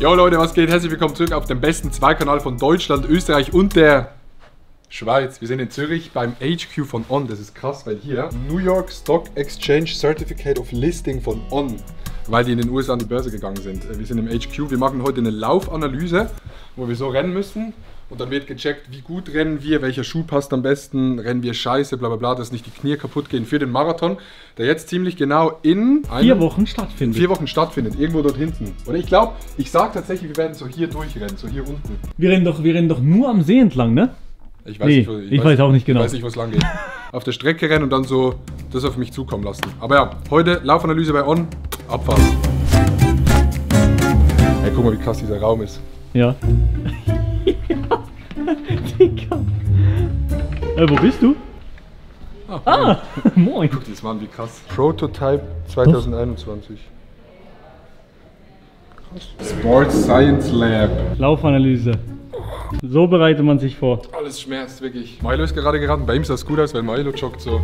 Jo Leute, was geht? Herzlich willkommen zurück auf dem besten Zweikanal von Deutschland, Österreich und der Schweiz. Wir sind in Zürich beim HQ von On. Das ist krass, weil hier New York Stock Exchange Certificate of Listing von On, weil die in den USA an die Börse gegangen sind. Wir sind im HQ. Wir machen heute eine Laufanalyse, wo wir so rennen müssen. Und dann wird gecheckt, wie gut rennen wir, welcher Schuh passt am besten, rennen wir scheiße, bla bla bla, dass nicht die Knie kaputt gehen für den Marathon, der jetzt ziemlich genau in 4 Wochen stattfindet. 4 Wochen stattfindet, irgendwo dort hinten. Und ich glaube, ich sage tatsächlich, wir werden so hier durchrennen, so hier unten. Wir rennen doch nur am See entlang, ne? Ich weiß nicht, ich weiß auch nicht genau. Ich weiß nicht, wo es lang geht. Auf der Strecke rennen und dann so das auf mich zukommen lassen. Aber ja, heute Laufanalyse bei On, Abfahrt. Ey, guck mal, wie krass dieser Raum ist. Ja. Digga. Wo bist du? Moin. Guck dir das mal an, wie krass. Prototype 2021. Krass. Sports Science Lab. Laufanalyse. So bereitet man sich vor. Alles schmerzt, wirklich. Milo ist gerade geraten. Bei ihm sah es gut aus, weil Milo joggt so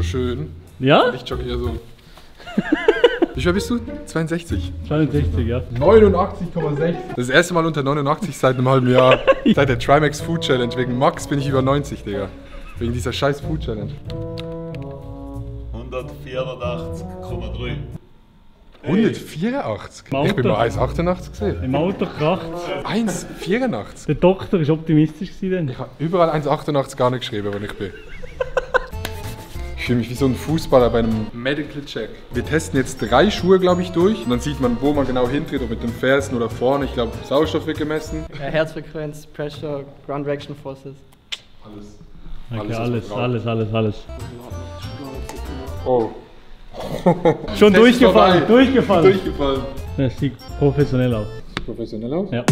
schön. Ja? Und ich jogge eher so. Wie schwer bist du? 62. 62, ja. 89,6. Das erste Mal unter 89 seit einem halben Jahr. Seit der Trimax Food Challenge. Wegen Max bin ich über 90, Digga. Wegen dieser scheiß Food Challenge. 184,3. 184? Ich bin mal 1,88 gesehen. Im Auto kracht. 1,84? Der Doktor ist optimistisch gewesen. Ich habe überall 1,88 gar nicht geschrieben, wo ich bin. Ich fühle mich wie so ein Fußballer bei einem Medical Check. Wir testen jetzt 3 Schuhe, glaube ich, durch. Und dann sieht man, wo man genau hintritt, ob mit den Fersen oder vorne. Ich glaube, Sauerstoff wird gemessen. Herzfrequenz, Pressure, Ground Reaction Forces. Alles. Okay, alles. Oh. Schon Test ist vorbei. durchgefallen. Das sieht professionell aus. Sieht professionell aus? Ja.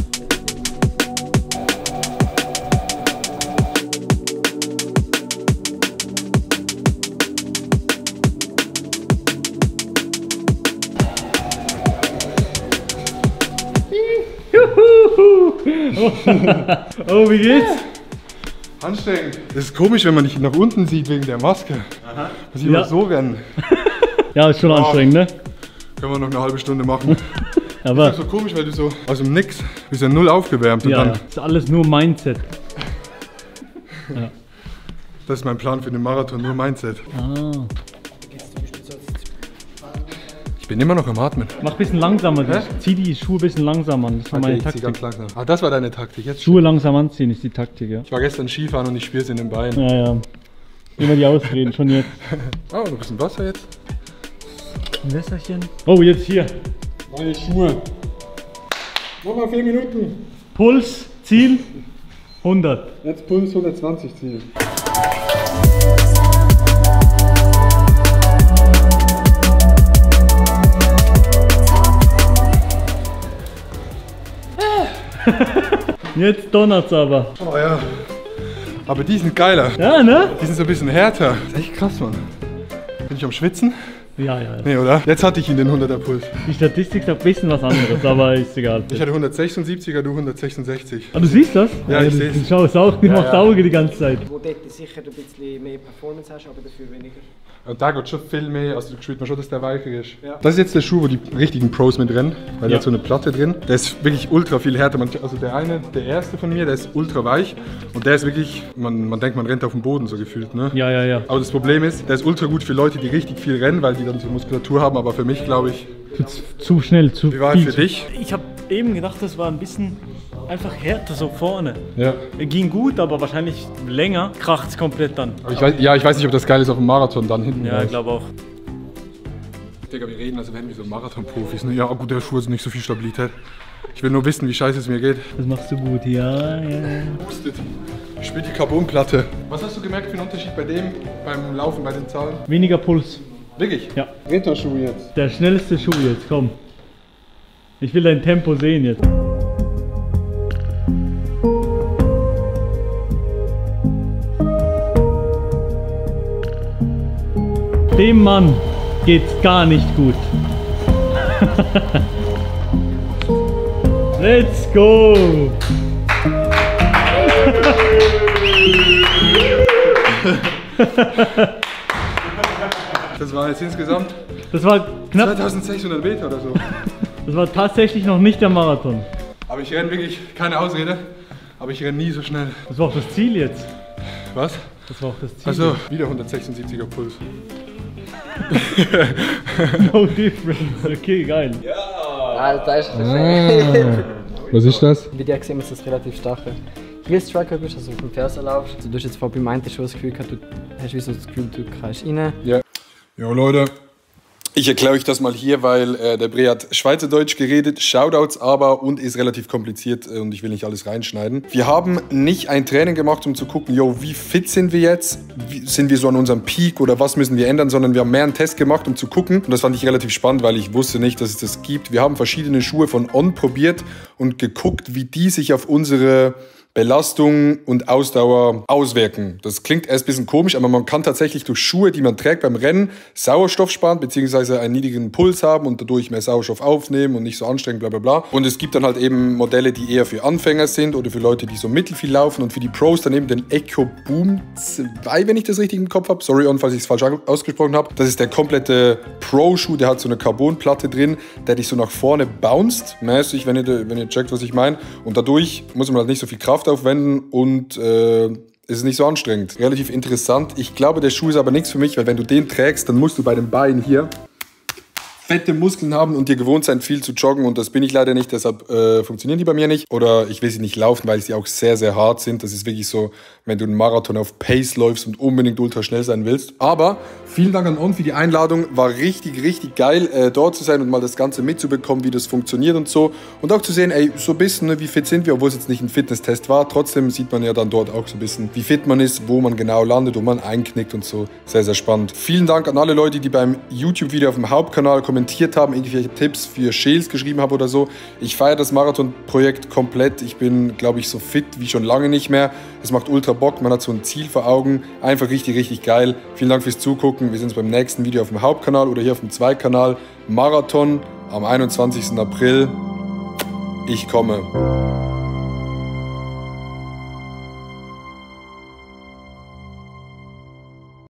Oh, wie geht's? Anstrengend. Das ist komisch, wenn man nicht nach unten sieht wegen der Maske. Aha. Muss ich immer so rennen. Ja, ist schon anstrengend, ne? Können wir noch eine halbe Stunde machen. Aber das ist so komisch, weil du so aus dem Nix bist ja null aufgewärmt. Und ja, dann das ist alles nur Mindset. Ja. Das ist mein Plan für den Marathon, nur Mindset. Ah. Ich bin immer noch am Atmen. Mach ein bisschen langsamer. Zieh die Schuhe ein bisschen langsam an. Das war meine Ich zieh Taktik. ganz langsam. Ah, das war deine Taktik. Jetzt Schuhe langsam anziehen ist die Taktik, ja. Ich war gestern Skifahren und ich spüre es in den Beinen. Ja. Immer die Ausreden, schon jetzt. Oh, noch ein bisschen Wasser jetzt. Ein Wässerchen. Oh, jetzt hier. Neue Schuhe. Nochmal 4 Minuten. Puls, Ziel 100. Jetzt Puls 120 Ziel. Jetzt donnert's aber. Oh ja. Aber die sind geiler. Ja, ne? Die sind so ein bisschen härter. Das ist echt krass, Mann. Bin ich am Schwitzen? Ja. Nee, oder? Jetzt hatte ich ihn, den 100er Puls. Die Statistik sagt ein bisschen was anderes, aber ist egal. Ich hatte 176er, du 166. Ah, du siehst das? Ja, ich seh's. Du schaust auch, du machst Auge die ganze Zeit. Wo du sicher ein bisschen mehr Performance hast, aber dafür weniger. Und da geht schon viel mehr, also spürt man schon, dass der weicher ist. Ja. Das ist jetzt der Schuh, wo die richtigen Pros mit rennen, weil der hat so eine Platte drin. Der ist wirklich ultra viel härter. Also der erste von mir, der ist ultra weich und der ist wirklich, man denkt, man rennt auf dem Boden so gefühlt, ne? Ja. Aber das Problem ist, der ist ultra gut für Leute, die richtig viel rennen, weil die dann so Muskulatur haben, aber für mich, glaube ich... Zu schnell, zu Wie war viel. es für dich? Ich habe eben gedacht, das war ein bisschen einfach härter so vorne. Ja. Ging gut, aber wahrscheinlich länger kracht's komplett dann. Aber ich weiß nicht, ob das geil ist auf dem Marathon dann hinten. Ja, ich glaube auch. Digga, wir reden, als wären wir so Marathon-Profis. Ne? Ja, gut, der Schuh hat nicht so viel Stabilität. Ich will nur wissen, wie scheiße es mir geht. Das machst du gut, ja. Ich spiele die Carbonplatte. Was hast du gemerkt für einen Unterschied bei dem, beim Laufen, bei den Zahlen? Weniger Puls. Wirklich? Ja. Retro-Schuh jetzt. Der schnellste Schuh jetzt, komm. Ich will dein Tempo sehen jetzt. Dem Mann geht's gar nicht gut. Let's go! Das war jetzt insgesamt Das war knapp. 2600 Meter oder so. Das war tatsächlich noch nicht der Marathon. Aber ich renne wirklich, keine Ausrede, aber ich renne nie so schnell. Das war auch das Ziel jetzt. Was? Das war auch das Ziel. Also, wieder 176er Puls. No difference. Okay, geil. Alter, ist perfekt. Was ist das? Bei dir sehen wir das relativ stark. Heel-Striker bist, also auf dem Fersen laufst. Also, du hast jetzt vor beim einen schon das Gefühl gehabt, du hast wie so das Gefühl, du kannst rein. Ja. Jo Leute, ich erkläre euch das mal hier, weil der Bre hat Schweizerdeutsch geredet, Shoutouts aber und ist relativ kompliziert und ich will nicht alles reinschneiden. Wir haben nicht ein Training gemacht, um zu gucken, yo, wie fit sind wir jetzt? Sind wir so an unserem Peak oder was müssen wir ändern? Sondern wir haben mehr einen Test gemacht, um zu gucken. Und das fand ich relativ spannend, weil ich wusste nicht, dass es das gibt. Wir haben verschiedene Schuhe von On probiert und geguckt, wie die sich auf unsere Belastung und Ausdauer auswirken. Das klingt erst ein bisschen komisch, aber man kann tatsächlich durch Schuhe, die man trägt beim Rennen, Sauerstoff sparen, beziehungsweise einen niedrigen Puls haben und dadurch mehr Sauerstoff aufnehmen und nicht so anstrengend, bla bla bla. Und es gibt dann halt eben Modelle, die eher für Anfänger sind oder für Leute, die so mittelfiel laufen und für die Pros dann eben den Echo Boom 2, wenn ich das richtig im Kopf habe. Sorry, On, falls ich es falsch ausgesprochen habe. Das ist der komplette Pro-Schuh, der hat so eine Carbonplatte drin, der dich so nach vorne bounced, mäßig, wenn ihr checkt, was ich meine. Und dadurch muss man halt nicht so viel Kraft aufwenden und es ist nicht so anstrengend. Relativ interessant. Ich glaube, der Schuh ist aber nichts für mich, weil wenn du den trägst, dann musst du bei den Beinen hier fette Muskeln haben und dir gewohnt sein, viel zu joggen und das bin ich leider nicht, deshalb funktionieren die bei mir nicht. Oder ich will sie nicht laufen, weil sie auch sehr, sehr hart sind. Das ist wirklich so, wenn du einen Marathon auf Pace läufst und unbedingt ultra schnell sein willst. Aber vielen Dank an On für die Einladung. War richtig, richtig geil, dort zu sein und mal das Ganze mitzubekommen, wie das funktioniert und so. Und auch zu sehen, ey, so ein bisschen, ne, wie fit sind wir, obwohl es jetzt nicht ein Fitnesstest war. Trotzdem sieht man ja dann dort auch so ein bisschen, wie fit man ist, wo man genau landet, wo man einknickt und so. Sehr, sehr spannend. Vielen Dank an alle Leute, die beim YouTube-Video auf dem Hauptkanal kommentiert haben, irgendwelche Tipps für Scheels geschrieben haben oder so. Ich feiere das Marathon-Projekt komplett. Ich bin, glaube ich, so fit wie schon lange nicht mehr. Es macht ultra Bock, man hat so ein Ziel vor Augen. Einfach richtig, richtig geil. Vielen Dank fürs Zugucken. Wir sehen uns beim nächsten Video auf dem Hauptkanal oder hier auf dem Zweikanal. Marathon am 21. April. Ich komme.